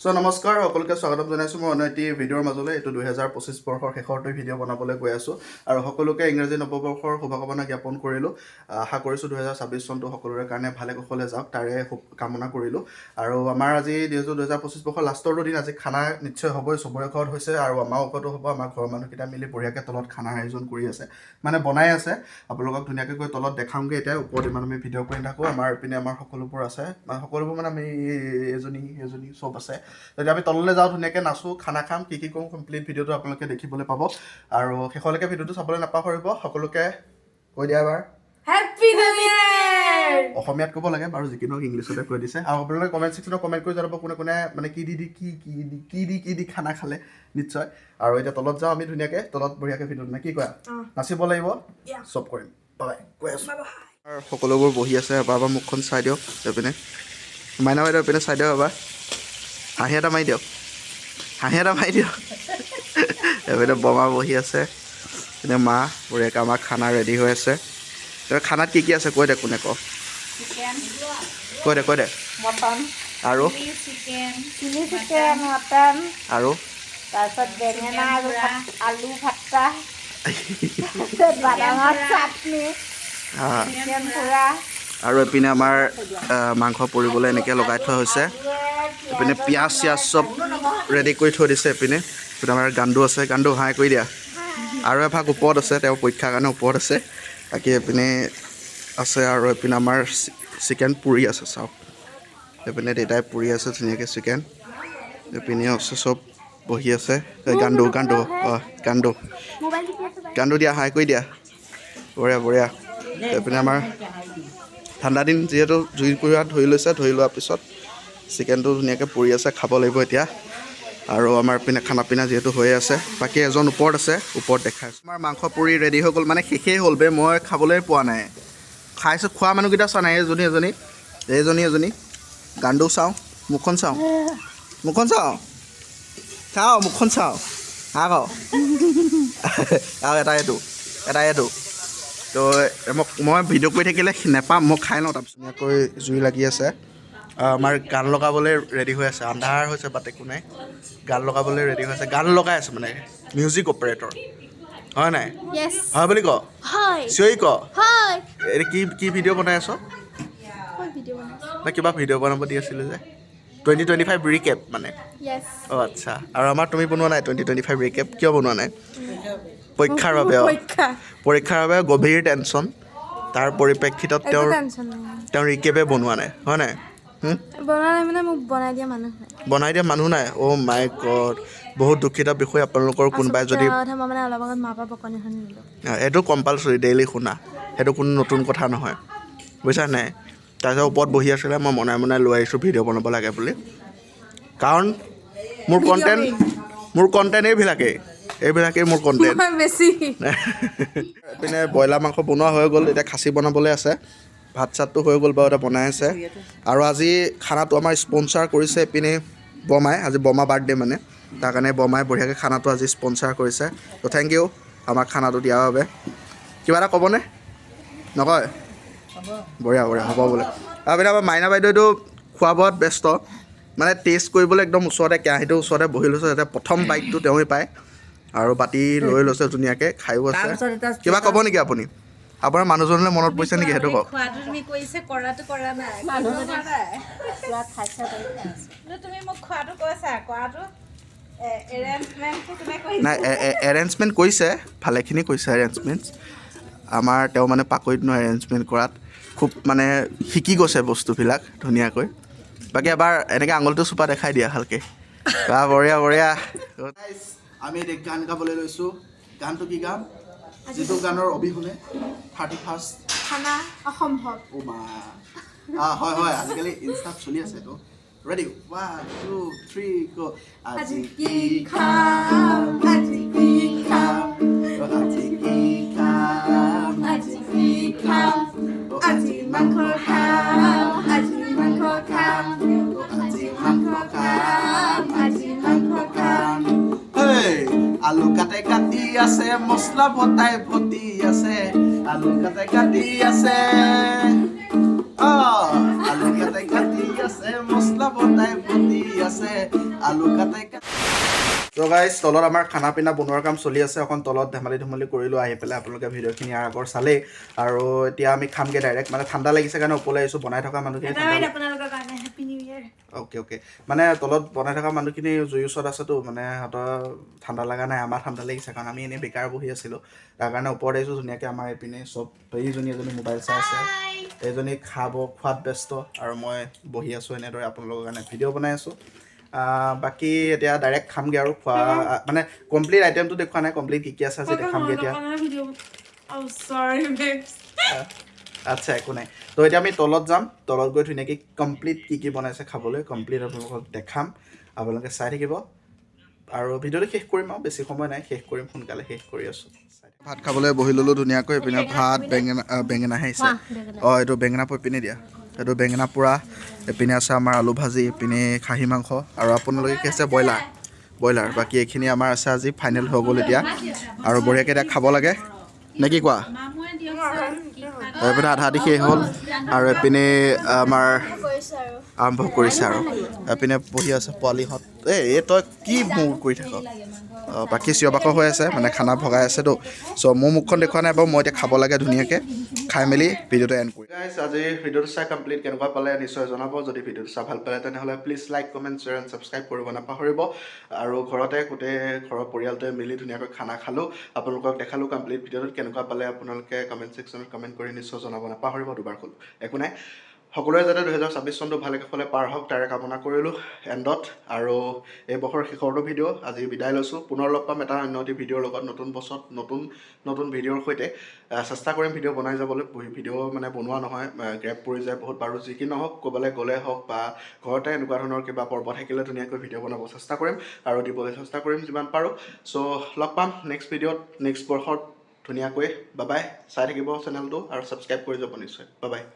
চ' নমস্কাৰ, সকলোকে স্বাগতম জনাইছোঁ মই অন্য এটি ভিডিঅ'ৰ মাজলৈ। এইটো 2025 বৰ্ষৰ শেষৰটো ভিডিঅ' বনাবলৈ গৈ আছোঁ আৰু সকলোকে ইংৰাজী নৱবৰ্ষৰ শুভকামনা জ্ঞাপন কৰিলোঁ। আশা কৰিছোঁ 2026 চনটো সকলোৰে কাৰণে ভালে কুশলে যাওক, তাৰে শুভ কামনা কৰিলোঁ। আৰু আমাৰ আজি যিহেতু 2025 বৰ্ষৰ লাষ্টৰটো দিন, আজি খানা নিশ্চয় হ'বই। চবৰে ঘৰত হৈছে আৰু আমাৰ ঘৰতো হ'ব। আমাৰ ঘৰৰ মানুহকেইটা মিলি বঢ়িয়াকৈ তলত খানাৰ আয়োজন কৰি আছে, মানে বনাই আছে। আপোনালোকক ধুনীয়াকৈ গৈ তলত দেখামগৈ। এতিয়া ওপৰত ইমান আমি ভিডিঅ' কৰি নাথাকোঁ। আমাৰ ইপিনে আমাৰ সকলোবোৰ আছে, মানে সকলোবোৰ মানে আমি এজনী এজনী চব আছে। তেতিয়া আমি তললৈ যাওঁ, ধুনীয়াকৈ নাচোঁ, খানা খাম, কি কি কৰোঁ কমপ্লিট ভিডিঅ'টো আপোনালোকে দেখিবলৈ পাব আৰু শেষলৈকে ভিডিঅ'টো চাবলৈ নাপাহৰিব। সকলোকে কৈ দিয়া এবাৰ। Happy new year. অসমীয়াত ক'ব লাগে বাৰু, যি কি নহওক ইংলিছতে কৈ দিছে। আৰু আপোনালোকে কমেণ্ট ছেকশ্যনত কমেণ্ট কৰি জনাব কোনে কোনে মানে কি দি দি কি কি দি কি দি কি দি খানা খালে নিশ্চয়। আৰু এতিয়া তলত যাওঁ আমি ধুনীয়াকৈ, তলত বঢ়িয়াকৈ ভিডিঅ'টো, নে কি কোৱা? নাচিব লাগিব। চব কৰিম। বাই, গৈ আছোঁ। আৰু সকলোবোৰ বহি আছে। এবাৰ এবাৰ মুখখন চাই দিয়ক। এইপিনে মাইনা বাইদেউ, এইপিনে চাই দিয়ক এবাৰ। হাঁহি এটা মাৰি দিয়ক, হাঁহি এটা মাৰি দিয়ক। এইপিনে বমা বহি আছে, এইপিনে মা। বঢ়িয়াকৈ আমাৰ খানা ৰেডি হৈ আছে। তই খানাত কি কি আছে কৈ দে, কোনে ক। চিকেন। কৈ দে, কৈ দে। মটন। আৰু? চিকেন। Chilli chicken, mutton. আৰু? তাৰপিছত বেঙেনা আৰু আলু ভত্তা, তাৰপিছত বাদামৰ চাটনি, চিকেন পোৰা। আৰু এইপিনে আমাৰ মাংস পুৰিবলৈ এনেকৈ লগাই থোৱা হৈছে। এইপিনে পিঁয়াজ চিয়াজ চব ৰেডি কৰি থৈ দিছে। এইপিনে এইপিনে আমাৰ গাণ্ডু আছে। গাণ্ডু, হাই কৰি দিয়া। আৰু এভাগ ওপৰত আছে, তেওঁ পৰীক্ষাৰ কাৰণে ওপৰত আছে। বাকী এইপিনে আছে আৰু এইপিনে আমাৰ চিকেন পুৰি আছে, চাওক। এইপিনে দেউতাই পুৰি আছে ধুনীয়াকৈ চিকেন। এইপিনে আছে, চব বহি আছে। এই গাণ্ডু, গাণ্ডু, অঁ গাণ্ডু। মোবাইল টিপি আছে। গাণ্ডু দিয়া, হাই কৰি দিয়া। বঢ়িয়া বঢ়িয়া। এইপিনে আমাৰ ঠাণ্ডা দিন যিহেতু জুই পুৰা ধৰি লৈছে। ধৰি লোৱাৰ পিছত চিকেনটো ধুনীয়াকৈ পুৰি আছে, খাব লাগিব এতিয়া। আৰু আমাৰ পিনে খানা পিনা যিহেতু হৈয়ে আছে, বাকী এজন ওপৰত আছে, ওপৰত দেখাই আছোঁ। আমাৰ মাংস পুৰি ৰেডি হৈ গ'ল, মানে শেষেই হ'ল বে, মই খাবলৈ পোৱা নাই। খাইছোঁ, খোৱা মানুহকেইটা চোৱা নাই। এইজনী এজনী, এইজনী এজনী। গাণ্ডু চাওঁ, মুখখন চাওঁ, মুখখন চাওঁ, চাওঁ মুখখন চাওঁ, হা খাওঁ। আৰু এটা এইটো, এটা এইটো। তো মই ভিডিঅ' কৰি থাকিলে নেপাম, মই খাই লওঁ তাৰপিছত। ধুনীয়াকৈ জুই লাগি আছে। আমাৰ গান লগাবলৈ ৰেডি হৈ আছে। আন্ধাৰ হৈছে, বাট একো নাই, গান লগাবলৈ ৰেডি হৈ আছে। গান লগাই আছে, মানে মিউজিক অপাৰেটৰ হয় নাই? য়েছ। হয় বুলি ক। হয়। চিঞৰি ক। হয়। এইটো কি কি ভিডিঅ' বনাই আছ? মই ভিডিঅ' বনাইছোঁ। নে কিবা ভিডিঅ' বনাব দি আছিলে যে 2025 ৰিকেপ মানে? য়েছ। অঁ আচ্ছা। আৰু আমাৰ তুমি বনোৱা নাই 2025 ৰিকেপ? কিয় বনোৱা নাই? পৰীক্ষাৰ বাবে, অঁ। পৰীক্ষা। পৰীক্ষাৰ বাবে গভীৰ টেনশ্যন, তাৰ পৰিপ্ৰেক্ষিতত একো তেওঁৰ টেনশ্যন নাই। তেওঁ ৰিকেপে বনোৱা নাই, হয় নাই? বনোৱা নাই মানে মোক বনাই দিয়া মানুহ নাই। বনাই দিয়া মানুহ নাই। অ' মাই গড, বহুত দুখিত বিষয়। আপোনালোকৰ কোনোবাই যদি কথা মই মানে অলপ আগত মাৰ পৰা বকনি শুনিলোঁ। এইটো কম্পালচৰি, ডেইলি শুনা, সেইটো কোনো নতুন কথা নহয়, বুজিছা নাই? তাৰপিছত ওপৰত বহি আছিলে, মই মনাই মনাই লৈ আহিছোঁ ভিডিঅ' বনাব লাগে বুলি। কাৰণ মোৰ কণ্টেণ্ট এইবিলাকেই, এইবিলাকেই মোৰ কণ্টেণ্ট। মই বেছি। এইপিনে ব্ৰইলাৰ মাংস বনোৱা হৈ গ'ল, এতিয়া খাচী বনাবলৈ আছে। ভাত চাতটো হৈ গ'ল বাৰু, এতিয়া বনাই আছে। আৰু আজি খানাটো আমাৰ স্পনচাৰ কৰিছে এইপিনে বমাই। আজি বমা বাৰ্থডে, মানে তাৰ কাৰণে বমাই বঢ়িয়াকৈ খানাটো আজি স্পনচাৰ কৰিছে। ত' thank U আমাক খানাটো দিয়াৰ বাবে। কিবা এটা ক'বনে? নকয়? বঢ়িয়া বঢ়িয়া, হ'ব বোলে। আৰু এইপিনে আমাৰ মাইনা বাইদেউটো খোৱা বোৱাত ব্যস্ত, মানে টেষ্ট কৰিবলৈ একদম ওচৰতে কেৰাহীটোৰ ওচৰতে বহি লৈছে, যাতে প্ৰথম বাইটটো তেওঁৱেই পায়। আৰু বাতি লৈ লৈছে, ধুনীয়াকৈ খায়ো আছে। তাৰপিছত এটা কিবা ক'ব নেকি আপুনি? আপোনাৰ মানুহজনলৈ মনত পৰিছে নেকি, সেইটো কওক। খোৱাটো তুমি কৰিছে, কৰাটো কৰা নাই। কিন্তু তুমি মোক খোৱাটো কৈছা, কৰাটো এৰেঞ্জমেণ্টটো কোনে কৰিছে? নাই, এৰেঞ্জমেণ্ট কৰিছে, ভালেখিনি কৰিছে এৰেঞ্জমেণ্ট। আমাৰ তেওঁ মানে পাকৈত নহয় এৰেঞ্জমেণ্ট কৰাত, খুব মানে শিকি গৈছে বস্তুবিলাক ধুনীয়াকৈ। বাকী এবাৰ এনেকৈ আঙুলিটো চোপা দেখাই দিয়া ভালকৈ। বা, বঢ়িয়া বঢ়িয়া। আমি এতিয়া গান গাবলৈ লৈছোঁ। গানটো কি গাম? যিটো গানৰ অবিহনে 31st খানা অসম্ভৱ। অ' মা, হয় হয়, আজিকালি ইনষ্টাত চলি আছে এইটো। Ready, one two three go. আজি কি খাম, আজি কি খাম, আজি কি খাম, আজি কি খাম, আজি মাংস খাম, আজি মাংস খাম, আজি মাংস খাম, আজি মাংস খাম। হেই, আলু কাটে কাটি আছে, মছলা বটাই বটি আছে, আলু কাটে কাটি আছে, অ আলু কাটে কাটি আছে, মছলা বটাই বটি আছে। আলু কাটে। ত' গাইজ, তলত আমাৰ খানা পিনা বনোৱাৰ কাম চলি আছে। অকণ তলত ধেমালি ধুমালি কৰিলোঁ আহি পেলাই। আপোনালোকে ভিডিঅ'খিনি ইয়াৰ আগৰ চালেই। আৰু এতিয়া আমি খামগৈ ডাইৰেক্ট। মানে ঠাণ্ডা লাগিছে কাৰণে ওপৰলৈ আহিছোঁ। বনাই থকা মানুহখিনি ঠাণ্ডা। আপোনালোকৰ কাৰণে happy new year. Okay okay মানে তলত বনাই থকা মানুহখিনি জুইৰ ওচৰত আছেতো, মানে সিহঁতৰ ঠাণ্ডা লগা নাই। আমাৰ ঠাণ্ডা লাগিছে, কাৰণ আমি এনেই বেকাৰ বহি আছিলোঁ। তাৰ কাৰণে ওপৰত আহিছোঁ ধুনীয়াকৈ। আমাৰ এইপিনে চব এইজনী এজনী মোবাইল চাই আছে, এইজনী খাব খোৱাত ব্যস্ত আৰু মই বহি আছোঁ এনেদৰে আপোনালোকৰ কাৰণে ভিডিঅ' বনাই আছোঁ। বাকী এতিয়া ডাইৰেক্ট খামগৈ আৰু খোৱা মানে কমপ্লিট আইটেমটো দেখুওৱা নাই। কমপ্লিট কি কি আছে আজি দেখামগৈ এতিয়া। Oh, sorry, babes. আচ্ছা, একো নাই। তো এতিয়া আমি তলত যাম। তলত গৈ ধুনীয়াকৈ কমপ্লিট কি কি বনাইছে খাবলৈ, কমপ্লিট আপোনালোকক দেখাম। আপোনালোকে চাই থাকিব আৰু ভিডিঅ'টো শেষ কৰিম। আৰু বেছি সময় নাই, শেষ কৰিম সোনকালে, শেষ কৰি আছোঁ। ভাত খাবলৈ বহি ল'লোঁ ধুনীয়াকৈ। এইপিনে ভাত, বেঙেনা, বেঙেনাহে আহিছে। অঁ, এইটো বেঙেনা পিনে দিয়া, এইটো বেঙেনা পোৰা। এইপিনে আছে আমাৰ আলু ভাজি, এইপিনে খাহী মাংস আৰু আপোনালোকে কি আছে? Broiler, broiler. বাকী এইখিনি আমাৰ আছে। আজি ফাইনেল হৈ গ'ল এতিয়া আৰু বঢ়িয়াকৈ এতিয়া খাব লাগে, নে কি কোৱা? এইপিনে আধা আধি শেষ হ'ল আৰু এইপিনে আমাৰ আৰম্ভ কৰিছে আৰু এইপিনে বহি আছে পোৱালিহঁত। এই এই তই কি মূৰ কৰি থাক? অঁ, বাকী চিঞৰ বাখৰ হৈ আছে, মানে খানা ভগাই আছেতো। চ' মোৰ মুখখন দেখুওৱা নাই বাৰু। মই এতিয়া খাব লাগে, ধুনীয়াকৈ খাই মেলি ভিডিঅ'টো এণ্ড কৰিম। গাইজ, আজি ভিডিঅ'টো চাই কমপ্লিট কেনেকুৱা পালে নিশ্চয় জনাব। যদি ভিডিঅ'টো চাই ভাল পালে, তেনেহ'লে please like, comment, share and subscribe কৰিব নাপাহৰিব। আৰু ঘৰতে গোটেই ঘৰৰ পৰিয়ালটোৱে মিলি ধুনীয়াকৈ খানা খালোঁ, আপোনালোকক দেখালোঁ কমপ্লিট ভিডিঅ'টোত। কেনেকুৱা পালে আপোনালোকে কমেণ্ট ছেকশ্যনত কমেণ্ট কৰি নিশ্চয় জনাব নাপাহৰিব। দুবাৰ ক'লোঁ, একো নাই। সকলোৰে যাতে 2026 চনটো ভালে কুশলে পাৰ হওক, তাৰে কামনা কৰিলোঁ এণ্ডত। আৰু এই বছৰৰ শেষৰটো ভিডিঅ' আজি বিদায় লৈছোঁ। পুনৰ লগ পাম এটা অন্য এটি ভিডিঅ'ৰ লগত, নতুন বছৰত নতুন নতুন ভিডিঅ'ৰ সৈতে। চেষ্টা কৰিম ভিডিঅ' বনাই যাবলৈ। ভিডিঅ' মানে বনোৱা নহয়, গেপ পৰি যায় বহুত। বাৰু, যি কি নহওক, ক'ৰবালৈ গ'লে হওক বা ঘৰতে এনেকুৱা ধৰণৰ কিবা পৰ্ব থাকিলে ধুনীয়াকৈ ভিডিঅ' বনাব চেষ্টা কৰিম আৰু দিবলৈ চেষ্টা কৰিম যিমান পাৰোঁ। চ' লগ পাম নেক্সট ভিডিঅ'ত, নেক্সট বৰ্ষত ধুনীয়াকৈ। Bye bye. চাই থাকিব চেনেলটো আৰু ছাবস্ক্ৰাইব কৰি যাব নিশ্চয়। Bye bye.